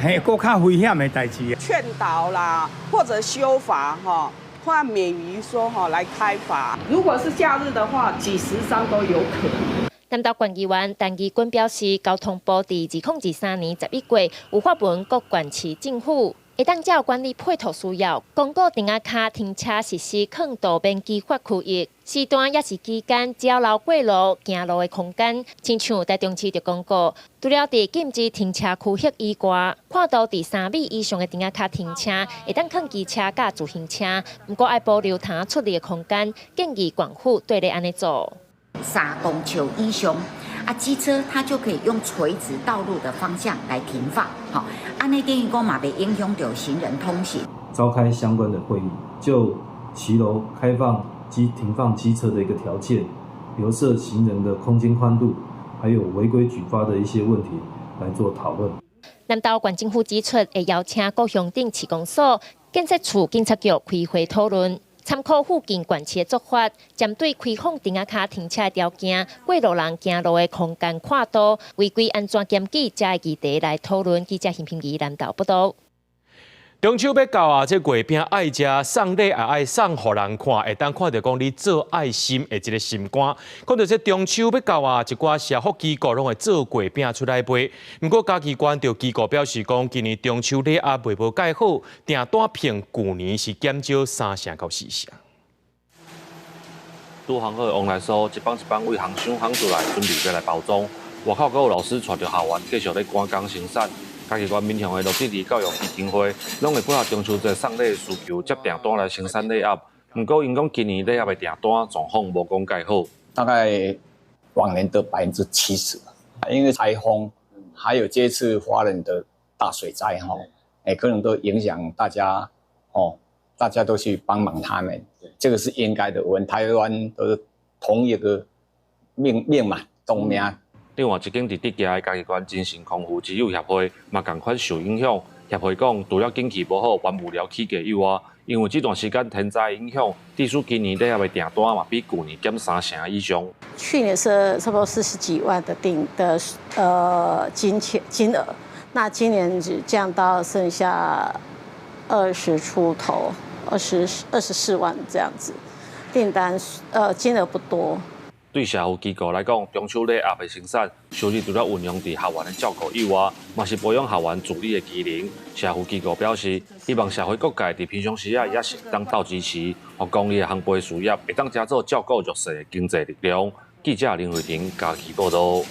嘿，閣較危險的代誌。勸導啦，或者修法哈，或免於說哈來開罰。如果是假日的話，幾十張都有可能。南投縣議員陳義軍表示，交通部佇2023年11月有發文各縣市政府，會當照管理配套需要，公告燈仔跤停車實施囥路免機罰區域，時段抑是期間，只要留過路、行路的空間。親像台中市就公告，除了佇禁止停車區域以外，看到佇3米以上的燈仔跤停車，會當囥機車佮自行車，毋過愛保留通出入的空間，建議縣府對咧按呢做。3公尺以上，啊，機車它就可以用垂直道路的方向來停放，好，按呢等於講嘛，袂影響著行人通行。召開相關的會議，就騎樓開放機停放機車的一個條件，留設行人的空間寬度，還有違規舉發的一些問題來做討論。南投縣政府指出，會邀請各鄉鎮市公所、建設處、警察局開會討論。參考附近縣市的做法，針對開放燈仔跤停車的條件、過路人行路的空間闊度、違規按怎檢舉，遮的議題來討論。記者陳平儀南投報導。中秋欲到啊，這月餅愛食，送禮也愛送予人看，會當看著講你做愛心的這个心肝。講著這中秋欲到啊，一寡社福機構攏會做月餅出來賣。毋過嘉義縣著機構表示講，今年中秋禮盒賣無蓋好，訂單比舊年是減少3成到4成。拄烘好的黃梨酥，一枋一枋對烘箱烘出來，準備欲來包裝。外口閣有老師帶著學員繼續咧趕工生產。嘉義縣民雄的樂智兒教育基金會，攏會配合中秋節送禮的需求，接訂單來生產禮盒。毋過，𪜶講今年禮盒的訂單狀況無講蓋好，大概往年的70%，因為颱風，還有這次花蓮的大水災，吼，可能都影響大家，哦，大家都去幫忙他們，這個是應該的。我們台灣都是同一個命命嘛，同命。另外一間佇竹崎的嘉義縣精神康復之友協會嘛仝款受影響。協會講，除了景氣無好、原物料起價以外，因為這段時間天災影響，致使今年禮盒的訂單嘛比舊年減3成以上。去年是差不多40幾萬的訂的金錢金額，那今年只降到剩下20出頭，24萬這樣子，訂單金額不多。對社福機構來講，中秋禮盒的生產收入除了運用佇學員的照顧以外，嘛是培養學員自理的機能。社福機構表示，希望社會各界佇平常時啊，也是會當鬥支持，予公益的烘焙事業會當成做照顧弱勢的經濟力量。記者林慧婷嘉義報導。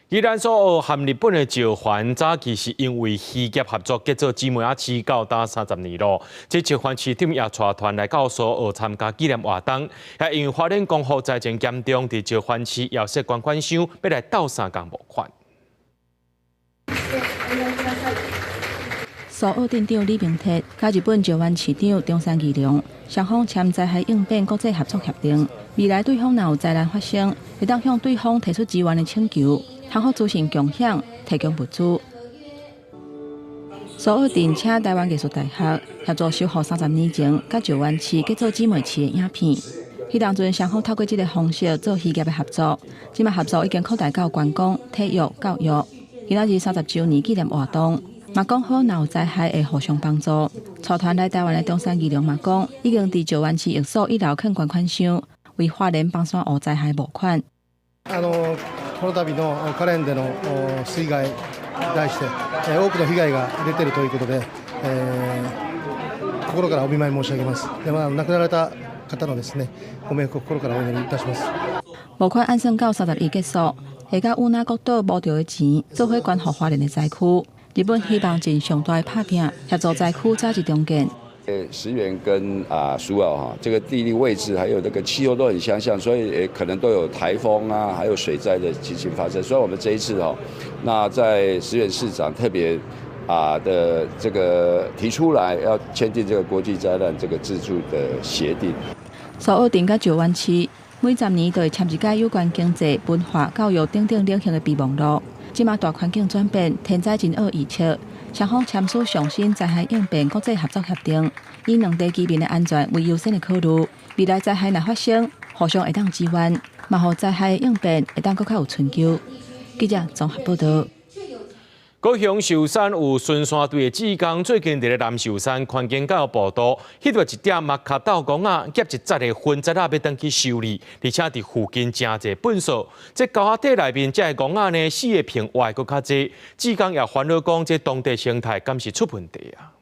宜蘭蘇澳和日本的石垣早期是因為漁業合作結做姊妹仔市到今30年咯。這石垣市長也帶團來到蘇澳參加紀念活動，也因為花蓮光復災情嚴重，佇石垣市也設捐款箱，欲來鬥相共募款。蘇澳鎮長李明哲佮日本石垣市長中山義隆雙方簽災害應變國際合作協定，未來對方若有災難發生，會當向對方提出支援的請求。通好資訊共享，提供物資。蘇澳鎮請臺灣藝術大學協助修復30年前佮石垣市結做姊妹市的影片。彼當陣雙方透過這个方式做漁業的合作，這馬合作已經擴大到觀光、體育、教育。今仔日30週年紀念活動，嘛講好若有災害會互相幫助。帶團來臺灣的中山義隆嘛講，已經佇石垣市役所一樓囥捐款箱，為花蓮枋山湖災害募款。この度の花蓮での水害に対して多くの被害が出ているということで、心からお見舞い申し上げます。で、亡くなられた方のですね、ご冥福を心からお祈りいたします。募款按算到30日結束，會佮與那國島募著的錢，做伙捐予花蓮的災區。日本希望盡上大的拍拚，協助災區早日重建。石垣跟蘇澳哈，這個地理位置還有這個氣候都很相像，所以也可能都有颱風啊，還有水災的情形發生。所以，我們這一次哦，那在石垣市長特別的這個提出來，要簽訂這個國際災難這個自助的協定。蘇澳鎮佮石垣市每10年都會簽一個有關經濟、文化、教育等等領域的備忘錄。這馬大環境轉變，天災真惡預測。雙方簽署上新災害應變國際合作協定，以兩地居民的安全為優先的考慮。未來災害若發生，互相會當支援，嘛予災害應變會當閣較有春秋。記者綜合報導。高雄壽山有巡山隊的志工，最近佇咧南壽山環境教育步道，翕著一隻目殼鬥戇仔，夾一紮的糞渣仔欲轉去修理，而且佇附近誠濟糞掃。這溝仔底內面這个戇仔呢，死的比活的閣較濟。志工也煩惱講，這當地生態敢是出問題啊？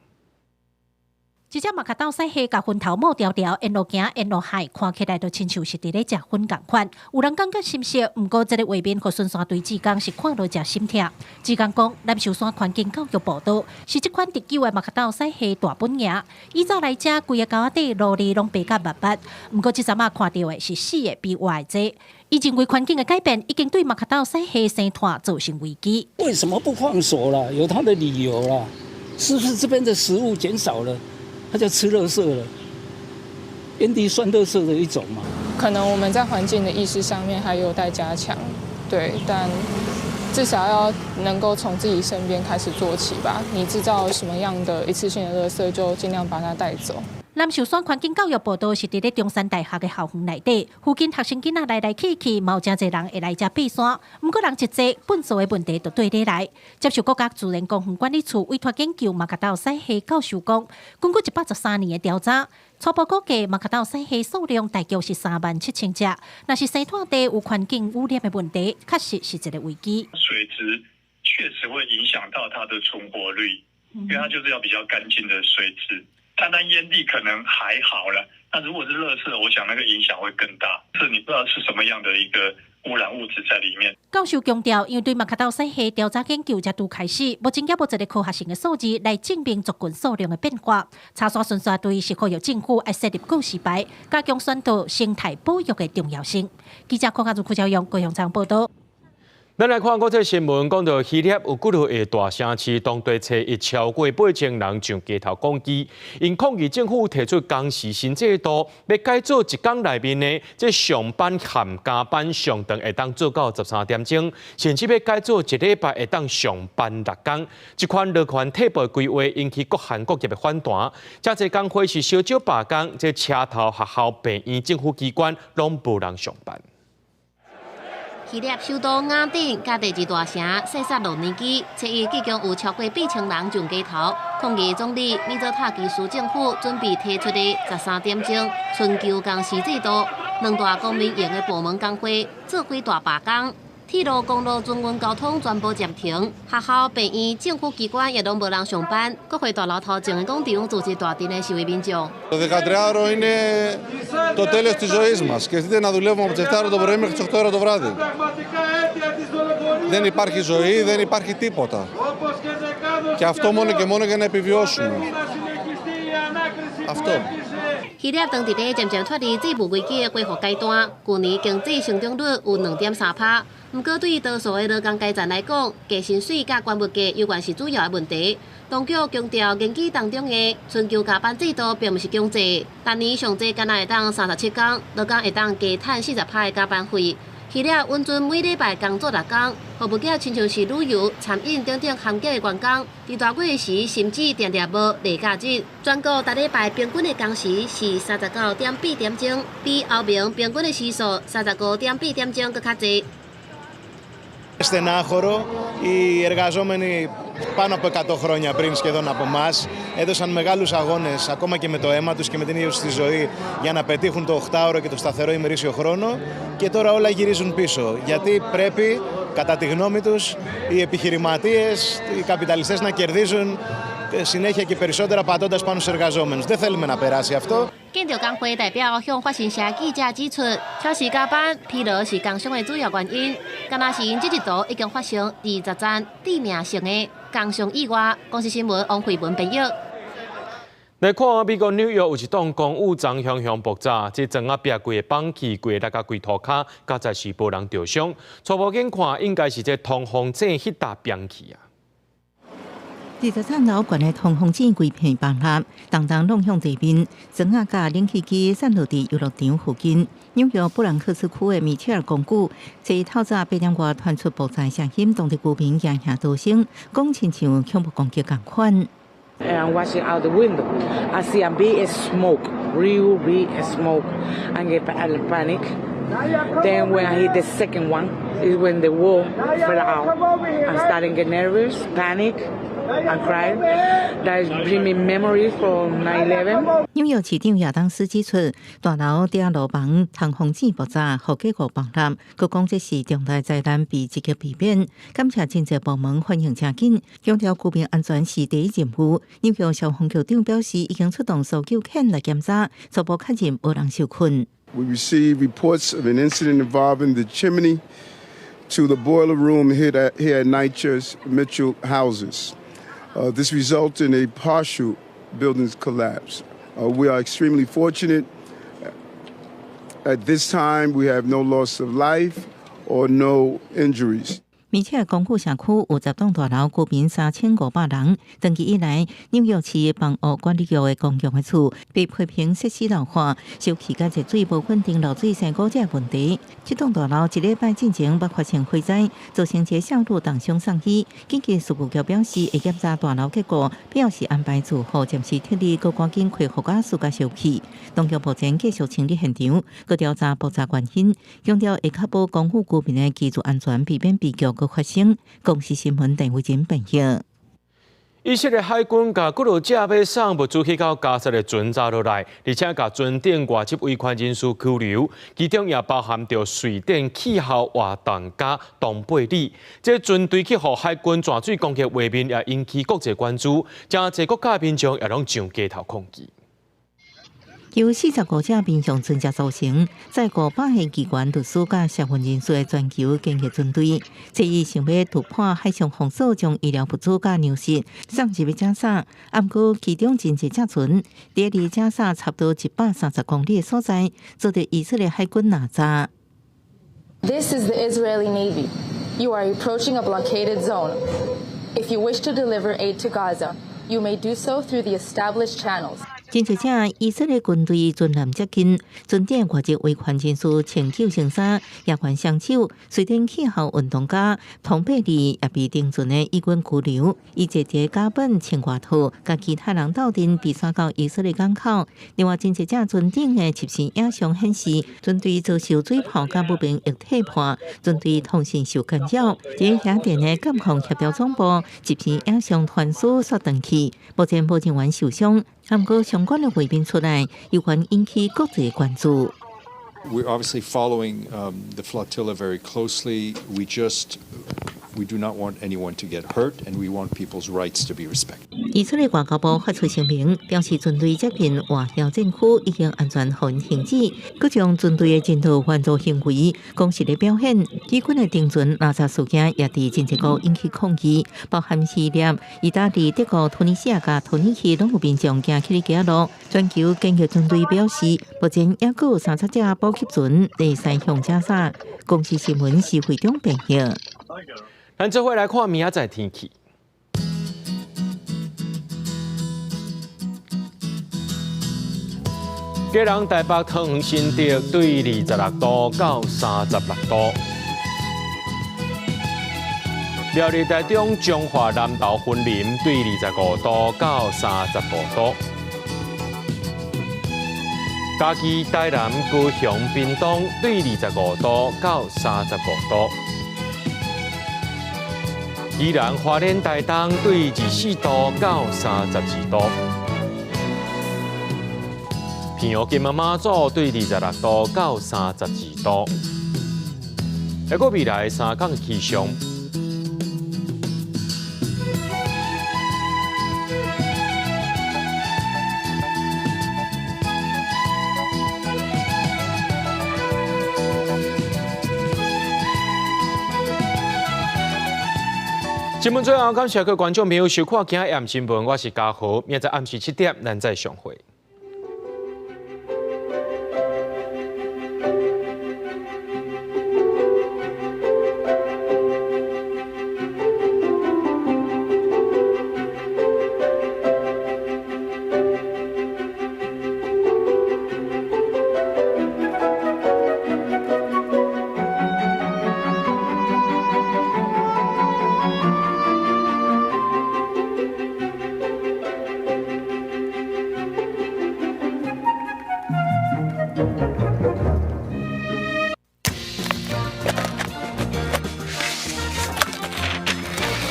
這隻目殼鬥細蝦共糞頭抹牢牢，沿路行沿路害，看起來就親像是佇咧食糞仝款。有人感覺心澀，毋過這个畫面予巡山隊志工是看落誠心疼。志工講，南壽山環境教育步道是這款特有的目殼鬥細蝦大本營。以早來遮，規个溝仔底蘆薙攏白甲密密，毋過這陣仔看著的是死的比活的濟。伊認為環境的改變已經對目殼鬥細蝦生態造成危機。為什麼不放手啦？有他的理由啦，是不是這邊的食物減少了？他就吃垃圾了，煙蒂算垃圾的一種嘛。可能我們在環境的意識上面還有待加強，對，但至少要能夠從自己身邊開始做起吧。你製造什麼樣的一次性的垃圾，就盡量把它帶走。南壽山環境教育步道是佇咧中山大學的校園內底，附近學生囡仔來來去去，嘛有誠濟人會來遮爬山。毋過人一濟，糞掃的問題就綴咧來。接受國家自然公園管理處委託研究目殼鬥細蝦教授講，根據113年的調查，初步估計目殼鬥細蝦數量大約是3萬7千隻。若是生態地有環境污染的問題，確實是一個危機。水質確實會影響到它的存活率，因為它就是要比較乾淨的水質。單單煙蒂可能還好了，那如果是垃圾，我想那個影響會更大。是你不知道是什麼樣的一個污染物質在裡面。教授強調，因為對目殼鬥細蝦調查研究才拄開始，目前猶無一个科學性的數字來證明族群數量的變化。柴山巡山隊是呼籲政府愛設立告示牌，加強宣導生態保育的重要性。記者柯家如、柯昭勇、高雄場報導。咱來看國際新聞，講到希臘有幾落个大城市，當地初一超過8000人上街頭抗議，𪜶抗議政府提出工時新制度，欲改做一工內面呢，這上班含加班上長會當做到13點鐘，甚至欲改做一禮拜會當上班6工。這款樂觀退步規劃引起各行各業的反彈。誠濟工會是燒酒罷工，這車頭、學校、病院、政府機關攏無人上班。希臘首都雅典佮第二大城塞薩洛尼基，初一總共有超過8000人上街頭抗議總理米佐塔基斯政府準備提出的13點鐘春秋工時制度。兩大公民營的部門工會做伙大罷工，鐵路、公路、轉運交通全部暫停，學校、病院、政府機關也攏無人上班。國會大樓頭前的廣場聚集大陣的示威民眾。 Το 14ωρο είναι το τέλος της ζωής μας. Σκεφτείτε να δουλεύουμε από τις 7 το πρωί μέχρι τις 8 το βράδυ. Δεν υπάρχει ζωή, δεν υπάρχει τίποτα. Και αυτό μόνο και μόνο για να επιβιώσουμε. Αυτό. 希臘當佇咧漸漸脫離債務危機的恢復階段，舊年經濟成長率有2.3趴。毋過對多數的勞工階層來講，低薪水佮懸物價猶原是主要的問題。當局強調，研究當中的春秋加班制度並毋是強制，逐年上濟干焦會當37工，勞工會當加趁40趴的加班費。希臘允准每禮拜工作6工，服務業親像是旅遊、餐飲等等行業的員工，佇大月時甚至定定無例假日。全國逐禮拜平均的工時是39.8點鐘，比歐盟平均的時數35.8點鐘閣較濟。 Στενάχωρο, οι εργαζόμενοι πάνω από 100 χρόνια πριν σχεδόν από εμάς έδωσαν μεγάλους αγώνες ακόμα και με το αίμα τους και με την ίδια τους τη ζωή για να πετύχουν το 8ωρο και το σταθερό ημερήσιο χρόνο και τώρα όλα γυρίζουν πίσω γιατί πρέπει κατά τη γνώμη τους οι επιχειρηματίες, οι καπιταλιστές να κερδίζουν συνέχεια και περισσότερα πατώντας πάνω στους εργαζόμενους. Δεν θέλουμε να περάσει αυτό. 建築工會代表向法新社記者指出，超時加班、疲勞是工傷的主要原因。敢若是𪜶這一度已經發生20宗致命性的工傷意外。公視新聞王慧文編譯。來看美國紐約有一棟公寓昨昏向爆炸，這磚仔壁規个崩去，規个落共規塗跤，佳哉是無人著傷。初步研看，應該是這通風井彼搭崩去啊。 23樓懸的通風井規片崩塌，重重挏向地面，磚仔佮冷氣機散落佇遊樂場附近。紐約布朗克斯區的米切爾公寓，這透早8點外傳出爆炸聲音，當地居民驚嚇逃生，講親像恐怖攻擊仝款。 And I'm watching out the window. I see a big smoke, real big smoke, and get a panic. Then when I hit the second one, is when the wall fell out. I'm starting to get nervous, panic, and cry. That is bring me memories from 9/11. 紐約市長亞當斯指出，大樓頂樓房通風井爆炸，予結構崩塌，閣講這是重大災難，被積極避免。感謝真濟部門反應誠緊，強調居民安全是第一任務。紐約消防局長表示，已經出動搜救犬來檢查，初步確認無人受困。 We received reports of an incident involving the chimney to the boiler room here at NYCHA's Mitchell Houses. This resulted in a partial building's collapse. We are extremely fortunate. At this time, we have no loss of life or no injuries. 米切爾公寓社區有10棟大樓，居民3500人。長期以來，紐約市房屋管理局的公共的厝被批評設施老化、燒氣佮熱水無穩定、漏水、生菇這問題。這棟大樓一禮拜進前捌發生火災，造成一個少女重傷送醫。緊急事務局表示會檢查大樓結構，表示安排住戶暫時撤離，閣趕緊恢復瓦斯佮燒氣。當局目前繼續清理現場，閣調查爆炸原因，強調會確保公寓居民的居住安全，避免悲劇閣發生。公視新聞鄧慧珍編譯。以色列海軍共幾落隻欲送物資去到加薩的船炸落來，而且共船頂外籍維權人士拘留，其中也包含著瑞典氣候活動家東貝里。這船隊去予海軍泉水攻擊畫面也引起國際關注，誠濟國家民眾也攏上街頭抗議。由45隻民用船隻組成，載500個議員、律師佮社運人士的全球緊急船隊，這伊想欲突破海上封鎖，將醫療物資佮糧食送入去加薩。毋過其中真濟隻船，佇離加薩差不多130公里的所在，遭著以色列海軍攔查。 This is the Israeli Navy. You are approaching a blockaded zone. If you wish to deliver aid to Gaza, you may do so through the established channels. 真濟隻以色列軍隊船艦接近，船頂外籍維權人士穿救生衫，也懸雙手。瑞典氣候運動家唐貝利也被登船的以軍拘留，伊坐佇甲板穿外套，佮其他人鬥陣被徙到以色列港口。另外，真濟隻船頂的攝像影像顯示，船隊遭受水炮佮不明液體彈，船隊通訊受干擾。佇雅典的監控協調總部，攝像影像傳輸煞斷去，目前無人員受傷。毋過相關的畫面出來，猶原引起國際關注。 We're obviously following the flotilla very closely. We just We do not want anyone to get hurt, and we want people's rights to be respected. 以色列外交部發出聲明，表示軍隊接近外交戰區已經安全予停止，閣將軍隊的人道援助行為講是咧表現。以軍的登船垃圾事件也佇真濟國引起抗議，包含希臘、意大利、德國、突尼西亞佮土耳其攏有民眾行去街路。全球檢疫團隊表示，目前猶閣有30隻補給船佇西向加沙。公視新聞施會長編譯。咱做伙來看明仔載天氣。基隆、台北、桃園、新竹對26度到36度。苗栗、台中、彰化、南投、雲林對25度到35度。嘉義、台南、高雄、屏東對25度到35度。宜蘭、花蓮、台東對24度到32度。澎湖、金門、馬祖對26度到32度。還閣未來3天氣象。新聞最後，感謝各位觀眾朋友收看今日暗新聞，我是嘉豪，明仔暗時7點，咱再相會。